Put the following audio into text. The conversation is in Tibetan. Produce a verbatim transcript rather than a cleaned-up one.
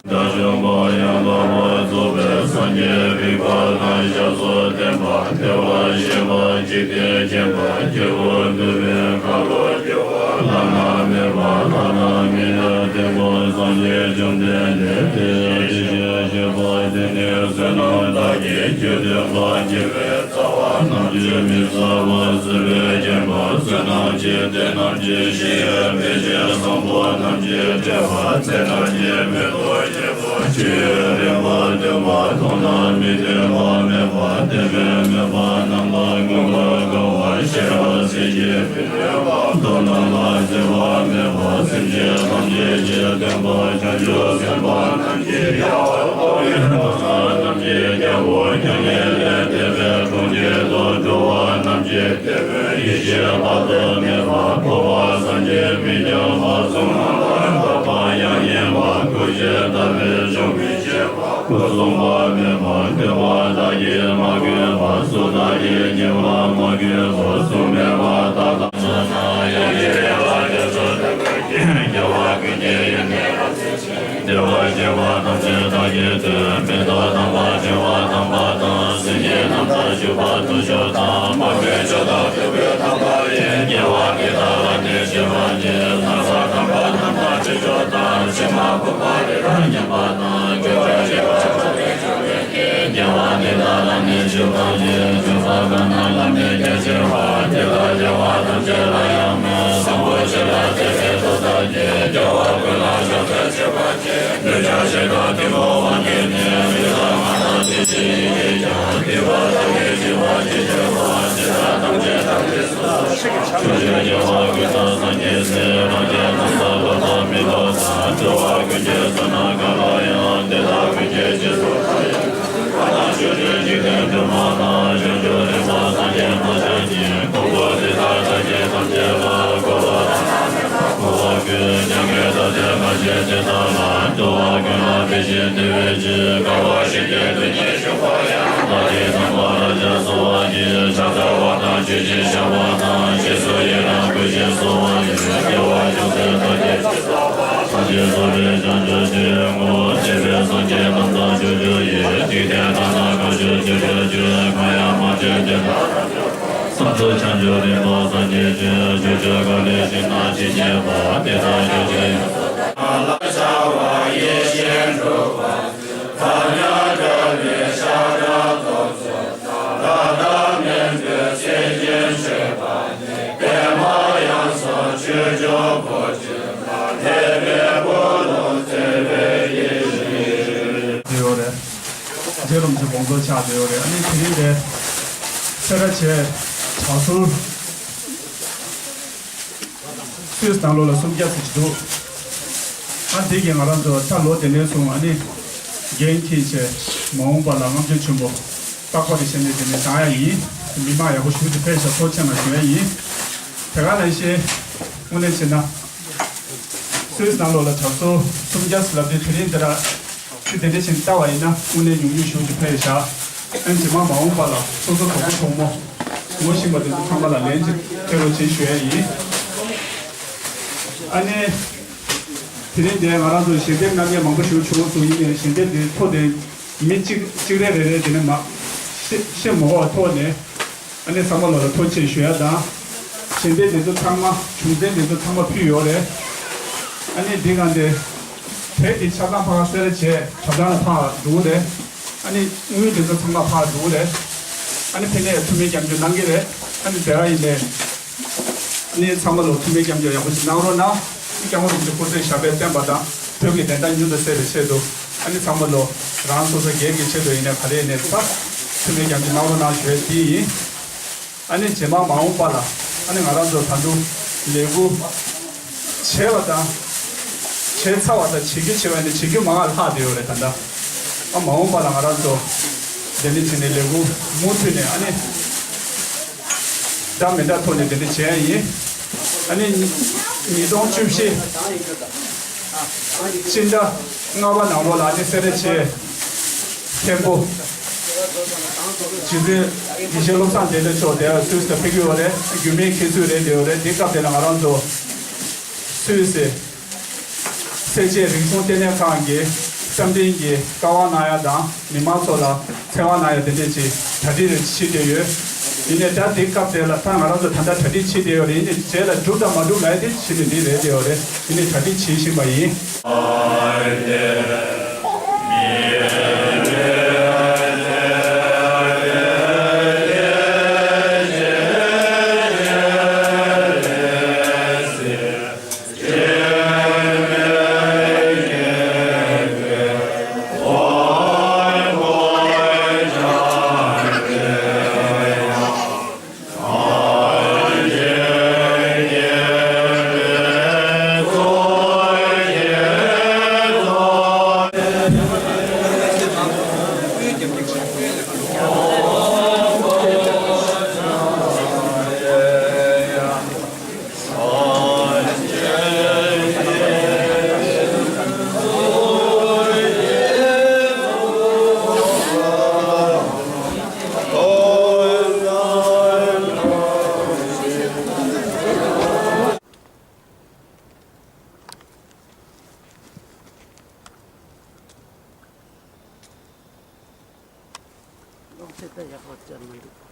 བདག་གཞོན་པ་ཡང་དག་པར་རྫོགས་པའི་སངས་རྒྱས་པའི་བཀའ་དང་ཞབས་སུ་བསྟན་པ། དེ་བ་ཞེས་པ་འཇིག་རྟེན་མཁྱེན་པ་སྐྱེས་བུ་འདུལ་བའི་ཁ་ལོ་སྒྱུར་བ་བླ་ན་མེད་པ་ལྷ་དང་མི་ཡི་དེ་ཀོ་སངས་རྒྱས་བཅོམ་ལྡན་འདས་དེ་ཡི་ཞེས་པ་དེ་ནི་བསོད་ནམས་དག་གི་རྒྱུ་སྟོན་པ། དགེ་བའི་རྩ་བ་རྣམས་ཀྱིས་མི་ཟད་པ། བཟོད་པས་བརྒྱན་པ། བསོད་ནམས་ཀྱི་གཏེར་རྣམས་ཀྱིས། ཞི་བའི་བེ་ཅོན་བཟང་པོ་རྣམས་ཀྱིས། བསྐྲད་པ་ཚེ་རྣམས་ཀྱི་མེ་ཏོག་བཞད་པོ། སྤྱོད་ཡུལ་རིག་པ་སྟོན་པ། མཐོང་ལམ་མི་མཐུན་པ་མེད་པ། བདེན་པའི་མོས་པ་རྣམས་ལ་ཀུན་དགའ་དགའ་བ། ཤེས་རབ་སྲིད་ཞིའི་མཐུ་ལྡན་པ། མདོ་རྣམས་ལ་འཛིན་པ་མེད་པ། སེམས་ཅན་ཐམས་ཅད་ཀྱི་སྟོན་པ། བྱང་ཆུབ་སེམས་དཔའ་རྣམས་ཀྱི་དབྱེ་བ། རྟོག་གེའི་རྣམ་སྣང་རྣམས་ཀྱི་རྒྱལ་པོ། མྱ་ངན་ལས་འདས་པའི་གྲོང་ཁྱེར་དུ་འགྲོ་བ་རྣམས་ཀྱི་དེ་ཡི་ཞིང་དཔག་ཏུ་མེད་པ། འཁོར་བ་སངས་རྒྱས་མི་འགྱུར་བ། གསུང་ངག་དང་ལྡན་པ་ཡང་ཡིན་པ། སྐུ་བཞི་ལྟ་བུའི་འབྱུང་བའི་སྐྱེ་བ། སྐུ་གསུམ་པ་མེད་པ། བསྐལ་པ་དག་གིས་མ་གོས་པ། གཟུགས་དག་གིས་བརྙེས་པ་མ་གོས་པ། གཟུགས་མེད་པ་དག་དང་། ཡང་ཡི་རང་བ་དེ་ཚོ་ལྟ་བུའི་སྐྱེ་བ་ཀུན་གྱི་ཡོན་ཏན་རབ་གསལ་ཞིང་། བདེ་བར་གཤེགས་པ་ཐམས་ཅད་བདག་གིས་ཐོས། མི་ལྡོག་དམ་པ་ཐོས་པ་དམ་པ་དང་། སེམས་ཀྱི་རྣམ་ཐར་འཇུག་པ་ཐུགས་མཆོག་དང་། མ་གོས་ཆོས་དང་ཐོས་པའི་དམ་པ་ཡིས། སྐྱེ་བ་འདི་དག་ལ་གནས་བྱེད་པ་ཉིད། ལྷ་དང་དམ་པ་རྣམས་དང་ཆོས་མཆོག་དང་། ཕྱི་མ་ཕུང་པོ་འདི་དག་མཉམ་པ་དང་། སྐྱེ་བ་ཤི་བ་འཁྲུལ་པའི་འབྱུང་བའི་སྐྱེ། སྐྱེ་བ་འདི་དག་ལ་གནས་བྱེད་པ་ཉིད། ཐོས་པ་གང་རྣམས་ལ་མི་སྐྱེ་བྱེད་པ། དེ་དག་སྐྱེ་བ་ཐམས་ཅད་ལ་ཡང་མེད། བཟང་པོ་སྤྱོད་ལ་བརྩེ་བའི་ཐུགས་དང་བཅས། སྐྱེ་བ་ཀུན་ལ་ཕྱག་འཚལ་བྱེད་པ་ཉིད། འདོད་ཆགས་ཞེ་སྡང་གཏི་མུག་དབང་གིས་ནི། ཡི་དྭགས་མ་དག་དེ་བཞིན་ཡིད་ཀྱིས་ཀྱང་། སྡིག་པ་དག་གིས་བྱིས་པ་ཅི་བྱེད་པ། ཇི་ལྟར་ཐམས་ཅད་དག་གིས་སོ་སོར་ཕྱུག། ཕྱོགས་བཅུའི་རྒྱལ་བ་ཀུན་ཏུ་སངས་རྒྱས་སྲས། སངས་རྒྱས་རྣམས་ལ་བསླབ་པ་མི་ལྡོག་དང་། འགྲོ་བ་ཀུན་གྱི་བསོད་ནམས་གང་ལ་ཡང་། དེ་དག་ཀུན་གྱི་རྗེས་སུ་བདག་ཡང་། ཕྱོགས་བཅུའི་འཇིག་རྟེན་སྒྲོན་མ་དང་། བྱང་ཆུབ་རིག་པ་སངས་རྒྱས་མ་ཆགས་ཤིང་། ཕུང་པོ་འདི་དག་བདག་གིས་ཐམས་ཅད་ལ། འཁོར་བ་དང་མཐའ་མེད་པ་འཁོར་བ་ཀུན། མྱ་ངན་འདའ་སྟོན་མ་བྱེད་ཅིག་བདག་ལ། འགྲོ་བ་ཀུན་ལ་དེ་བཞིན་བདེ་བའི་ཕྱིར། དགའ་བ་བཞི་སྟེ་དོན་གཉིས་བཞུགས་པ་ཡང་། བདག་གིས་ཚངས་པར་སྤྱན་གསོལ་བ་ཡི། ཕྱག་འཚལ་བ་དང་མཆོད་ཅིང་བཤགས་པ་དང་། རྗེས་སུ་ཡི་རང་བསྐུལ་ཞིང་གསོལ་བ་ཡི། སྐྱེ་བ་ཅུང་ཟད་བདག་གིས་ཅི་བསགས་པ། ཐམས་ཅད་རྫོགས་པའི་བྱང་ཆུབ་ཀྱི་ངོ་བོ། བསྟན་པའི་སངས་རྒྱས་དམ་དང་ཕྱོགས་བཅུ་ཡི། འཇིག་རྟེན་དག་དང་བསྐལ་བརྒྱར་བརྗོད་པའི་ཕྱིར། གང་ཡང་མ་བྱོན་དེ་དག་ཐམས་ཅད་བསམ་གྱིས་བྱང་ཆུབ་རིག་པ་སངས་རྒྱས་ཀྱི། ཕྱོགས་བཅུ་ག་ལས་ཞིང་རྣམས་ཇི་སྙེད་པ། དེ་དག་ཕྱོགས་བཅུའི། ལ་བྱ་བ་ཡིད་བཞིན་འགྲུབ་པར་མཛོད། ཐ་སྙད་བྲལ་བའི་ཤ་ཁྲག་རྡོ་རྗེ་དང་། ལྷ་དང་མི་འབྲལ་སེམས་ཅན་མཆོད་པ་ཉིད། པདྨ་དབྱངས་སོགས་ཆོས་འབྱུང་པོ་ཆེ་དང་། ཐེག་པའི་འཁོར་ལོ་བརྩེ་བའི་ཡིད་བཞིན། དེ་ཡོད་རེད། རྗེ་རིན་པོ་ཆེ་དགོངས་རྫོགས་ཆགས་བསྡད་ཡོད་རེད། ཨ་ནི་དེ་རིང་དེ་སེ་ར་བྱེས་བྲག་ཟུར་སུད་སི་ནང་ལོགས་ལ་སུམ་བརྒྱ་ཙམ་ཅིག་འདུག་ཨ་འདི་གིས་ང་རང་ཚོ་ད་ལོ་དེ་ནས་བཟུང་ཨ་ནི་འགན་འཁྱེར་བྱས་མ་འོངས་པ་ལ་རྔམ་བརྗོད་ཆེན་པོ་རྟག་པར་རེ་བྱས་ནས་དེ་ནས་བཏང་ཡ་ཡིན། མི་མང་ཡག་པོ་ཞེ་པོ་ཅིག་ཕེབས་ཤག་ཐུགས་རྗེ་ཆེ་གནང་ཞུ་ཡ་ཡིན། དེ་ག་ནང་བཞིན་དངོས་གནས་བྱས་ན། སུད་སི་ནང་ལོགས་ལ་བྲག་ཟུར་སུམ་བརྒྱ་ཟེར་ལབ་དུས་དེ་རིང་འདི་ར་ཅིག་དེ་འདྲ་བཞིན་ལྟ་བ་ཡིན་ན་དངོས་གནས་ཉུང་ཉུང་ཞེ་པོ་ཅིག་ཕེབས་ཤག་ཨ་ནི་རྗེས་མ་མ་འོངས་པ་ལ་སོ་སོ་གྲོགས་པོ་གྲོགས་མོ་ངོ་ཤེས་པ་དེ་ཚོ་ཚང་མ་ལ་ལན་ཅིག་སྤྲད་རོགས་བྱེད་ཞུ་ཡ་ཡིན། ཨ་ནི་དེ་རིང་འདིར་ང་རང་ཚོ་ཞལ་འདེབས་གནང་མཁན་མང་པོ་ཞིག་བྱུང་སོང་། ཡིན་ནའི་ཞལ་འདེབས་དེ་ཐོ་དེ་མི་གཅིག་གཅིག་རེ་རེ་རེ་དེ་ནས་མ་ཤེས་ཤེས་མ་དགོས་པ་ཐོག་ནས། ཨ་ནི་ཚང་མ་ལ་ལ་ཐུགས་རྗེ་ཆེ་ཞུ་ཡ་དང་། ཞལ་འདེབས་དེ་ཚོ་ཚང་མ་བྱུང་ཚན་དེ་ཚོ་ཚང་མ་ཕུལ་ཡོད་རེད། ཨ་ནི་འདི་ག་འདི་དེབ་དེ་ཆ་ཚང་ཕར་སེ་ར་བྱེས་གྲྭ་ཚང་ལ་ཕར་འགྲོ་གི་རེད། ཨ་ནི་དངུལ་དེ་ཚོ་ཚང་མ་ཕར་འགྲོ་གི་རེད། ཨ་ནི་ཕ་གིར་ཐུགས་སྨོན་སྐྱབས་འཇུག་གནང་གི་རེད། ཨ་ནི་དེ་ག་ཡིན་ནའི་ ནི་ཚང་མ་ལོ་ཐུགས་སྨོན་སྐྱབས་འཇུག་ཡག་པོ་ཞིག་གནང་རོགས་གནང་། སྐྱབས་མགོན་རིན་པོ་ཆེ་སྐུ་ཚེ་ཞབས་པད་བརྟན་པ་དང་བོད་ཀྱི་བདེན་མཐའ་མྱུར་དུ་གསལ་བའི་ཆེད་དུ། ཨ་ནི་ཚང་མ་ལོ་རང་སོ་སོ་སྒེར་གྱི་ཆེད་དུ་ཡིན་ནའི་ག་རེ་ཡིན་ནའི་ཚ་ཐུགས་སྨོན་སྐྱབས་འཇུག་གནང་རོགས་གནང་ཞུ་བའི་དེ་ཡིན། ཨ་ནི་རྗེས་མ་མ་འོངས་པ་ལ་ཨ་ནི་ང་རང་ཚོ་ད་དུང་ལས་འགུལ་བྱས་པ་དང་། བྱས་ཚར་བ་དང་བྱེད་རྒྱུ་བྱས་པ་ནི་བྱེད་རྒྱུ་མང་བ་ལྷག་བསྡད་ཡོད་རེད་ད་ལྟ། ཨ་མ་འོངས་པ་ལ་ང་རང་ཚོ་དེ་འདྲ་བྱས་ནས་ལས་འགུལ་མུ་མཐུད་ནས་ཨ་ནི་འདྲ་མི་འདྲ་ཐོག་ནས་དེ་འདྲ་བྱས་ཡིན། ཨ་ནི་ཉིས་སྟོང་བཅུ་བཞི་སྤྱི་ཟླ་ལྔ་པ་ནང་ལོགས་ལ་ཨ་ནི་སེ་ར་བྱེས་མཁན་པོ་རྗེ་བཙུན་ཡེ་ཤེས་བློ་བཟང་བདེ་ལེགས་མཆོག་དེ་སུད་སི་ལ་ཕེབས་ཀྱི་ཡོད་རེད། རྒྱུད་སྨད་མཁན་ཟུར་རེད་བསྡད་ཡོད་རེད། དེ་སྐབས་དེ་ལ་ང་རང་ཚོ་སུད་སི་སེར་བྱེས་རིག་གཞུང་ལྟེ་གནས་ཁང་གི་བསམ་འཕྲིན་གྱི་བཀའ་དབང་གནང་ཡ་དང་མི་མང་ཚོ་ལ་ཚེ་དབང་གནང་ཡ་དེ་འདྲས་ཅིག་གྲ་སྒྲིག་རེ་བྱེད་བསྡད་ཡོད། ཡིན་ནའི་ད་དེ་སྐབས་དེ་ལ་ད་ང་རང་ཚོ་ད་ལྟ་གྲ་སྒྲིག་བྱེད་བསྡད་ཡོད་རེད། ཡིན་ནའི་རྗེས་ལ་འགྲུབ་དང་མ་འགྲུབ་ལབ་ཡ་དེ་བྱེད་ནས་འདི་རེད་བསྡད་ཡོད་རེད། ཡིན་ནའི་གྲ་སྒྲིག་བྱེད་བཞིན་པ་ཡིན། གློག་ཆས་ད་ཡག་པོ་བཅར་མི་འདུག